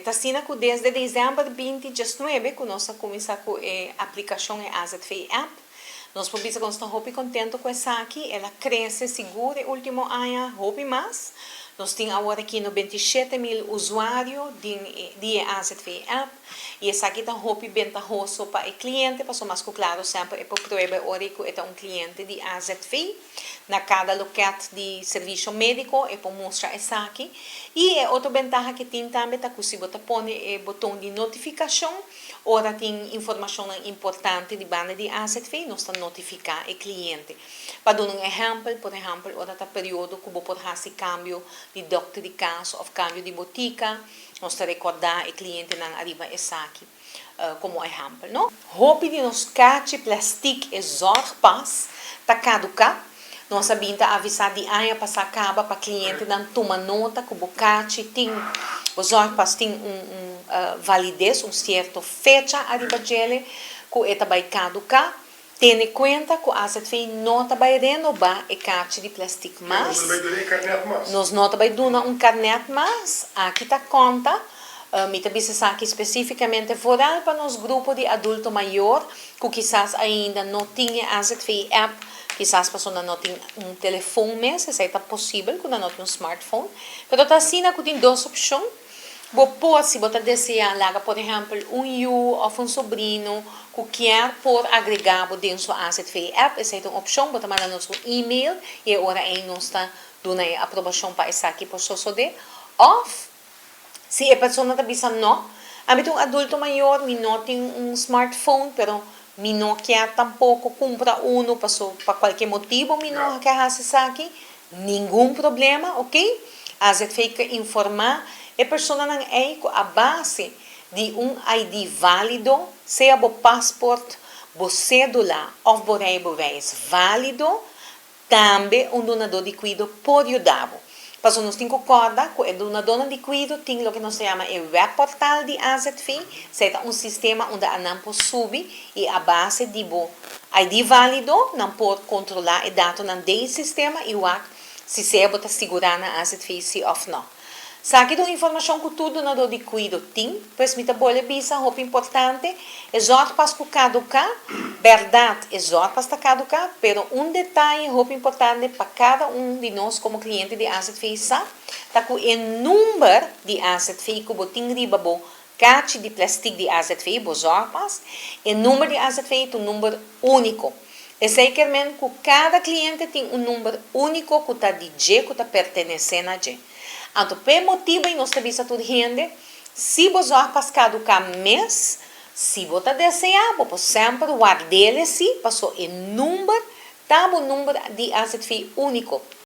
Ta asina ku desde desèmber 2019 ku nos a kuminsá ku e aplikashon, e AZV app. Nos por bisa ku nos ta hopi kontentu ku esaki. El a krese sigur e último aña hopi mas. Nos tin awor aki 97.000 usuario di e AZV app i esaki ta hopi bentahoso pa e kliente, pasobra mas ku klaro semper e por prueba ora ku e ta un kliente di AZV. Na kada loket di servisio médiko e por mustra esaki. I e otro bentaha ku tin tambe ta ku si bo ta pone e boton di notifikashon, ora tin informashon importante di banda di AZV, nos ta notifiká e kliente. Pa duna un ehèmpel, por ehèmpel, ora ta periodo ku bo por hasi kambio di dòkter di kas òf kambio di botika, nos ta rekordá e klientenan ariba esaki komo ehèmpel, no? Hopi di nos karchi plèstik, e zorgpas, ta kaduká. Nos a bin ta avisá di aña pasá kaba pa klientenan tuma nota ku bo karchi tin, bo zorgpas tin un valides, un sierto fecha ariba djele ku e ta bai kaduká. Tene kuenta ku AZV no ta bai renobá e karchi di plèstik mas. Nos no ta bai duna un karnèt mas. Aki ta konta, mi ta bisa esaki spesífikamente vooral pa nos grupo di adulto mayor ku kisas ainda no tin e AZV app, kisas pasobra nan no tin un telefon mes, esei ta posibel ku nan no tin un smartphone. Pero ta asina ku tin dos opshon. Bo por, si bo ta deseá, laga por ehèmpel un yu òf un sobrino ku kier por agregá bo den su AZV app, esei ta un opshon. Bo ta manda nos un email i e ora ei nos ta duna e aprobashon pa esaki por sosodé. Òf, si e persona ta bisa nò, ami ta un adulto mayor, mi no tin un smartphone, pero mi no kier tampoko kumpra unu paso pa kualke motibu mi no ke hasi esaki, ningun problema, ok? AZV ke informá e personanan ei ku a base di un ID válido, sea bo pasport, bo sédula òf bo rijbewijs válido, tambe un dunadó di kuido por yuda bo. Pasobra nos tin ku kòrda ku e dunadónan di kuido tin loke nos ta yama e webportal di AZV, esei ta un sistema unda anan por subi i a base di bo ID válido nan por kontrolá e datonan den e sistema i wak si sea bo ta sigurá na AZV si òf nò. Esaki ta un informashon ku tur dunadó di kuido tin, pues mi ta bolbe bisa hopi importante, e zorgpas ku kaduká, bèrdat e zorgpas ta kaduká, pero un detaye hopi importante pa kada un di nos komo kliente di AZV sa, ta ku e number di AZV ku bo tin riba bo kachi di plèstik di AZV, bo zorgpas, e number di AZV ta un number úniko. Esei kier men ku kada kliente tin un number úniko ku ta di dje, ku ta pertenesé na dje. Anto p'e motibu ei nos ta bisa tur hende, si bo zorgpas kaduká mes, si bo ta deseá, bo por semper ward'el esí, paso e number ta bo number di AZV úniko.